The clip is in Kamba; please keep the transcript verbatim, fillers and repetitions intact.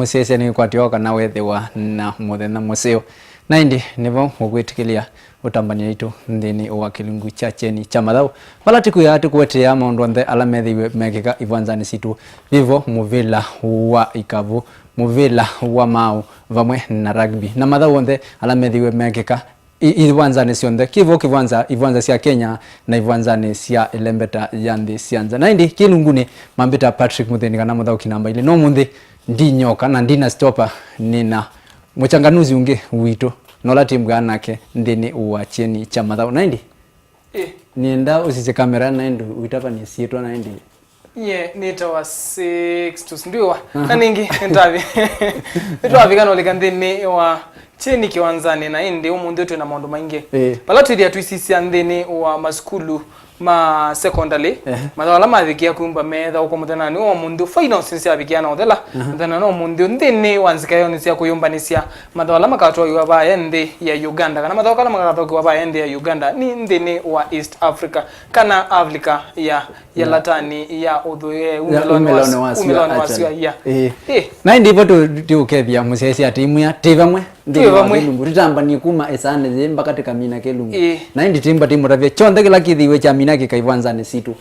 Mũsyaĩĩsya nĩkwatĩwa kana wethĩwa na mũthenya mũseo. Na ĩndĩ nĩvo ũkwĩtĩkĩlya ũtambany'a itũ nthĩnĩ wa kĩlungu kya kyeni kya mathaũ, vala tĩkwĩaa tũkũetea maũndũ onthe ala methĩiwe mekĩka ivanzanĩ sitũ, vivo mũvĩla wa ikavu, mũvĩla wa maaũ, vamwe na rugby, na mathaũ onthe ala methĩiwe mekĩka i- ivanzanĩ syonthe, kĩvo kĩvanza, ivanza sya Kenya na ivanzanĩ sya ĩlembeta ya nthĩ sya nza. Na ĩndĩ kĩlungunĩ, mambĩta Patrick Mũthĩni kana mũthaũki namba ilĩ. No mũnthĩ ndinyoka na ndina stopa, nĩna mũchanganuzi ũngĩ witũ, na ũla tĩmbwĩaa nake nthĩnĩ wa kyeni kya mathaũ. Na ĩndĩ, ĩ, nĩenda ũsisye kamera na ĩndĩ ũitavany'e syĩtwa na ĩndĩ. Nyie nĩtawa Sixtus Ndwiwa. Na nĩngĩ nĩtwavi- nĩtwavika na ũlika nthĩnĩ wa kyeni kĩwanzanĩ, na ĩndĩ ũmũnthĩ twĩ na maũndũ maingĩ. Ĩĩ. Vala twĩthĩa tũisisya nthĩnĩ wa masukulu ma secondary, ehe, mathaũ ala mavikĩa kumba methaũkwa mũthenyanĩ wa ũmũnthĩ, finals nĩsyavikĩa na ũthela. Aha. Mũthenya na ũmũnthĩ nthĩnĩ wa nzika yoo nĩ sya kũyũmbanĩsya mathaũ ala makatwaiwa vaa nthĩ ya Uganda, kana mathaũ ala makathaũkiwa vaa nthĩ ya Uganda nĩ nthĩnĩ wa East Africa, kana Africa ya, ya, ya latani ya ũthũĩe, ya umĩlonĩ wa, umĩlonĩ wa syũa, umĩlonĩ wa syũa, actually. Ya. Ĩĩ. Ĩĩ. Na ĩndĩ vo tũ- tũũkethĩa mũsyaĩĩsya atĩ imwĩa twĩ vamwe nthĩnĩ wa kĩlungu, tũtambanie kuma ĩsaanĩ yĩĩ mbaka tĩkamina kĩlungu. Ĩĩ. Na ĩndĩ tĩmba tĩmũtavya kyonthe kĩla kĩthĩiwe kyamina kĩkaivanzanĩ sitũ.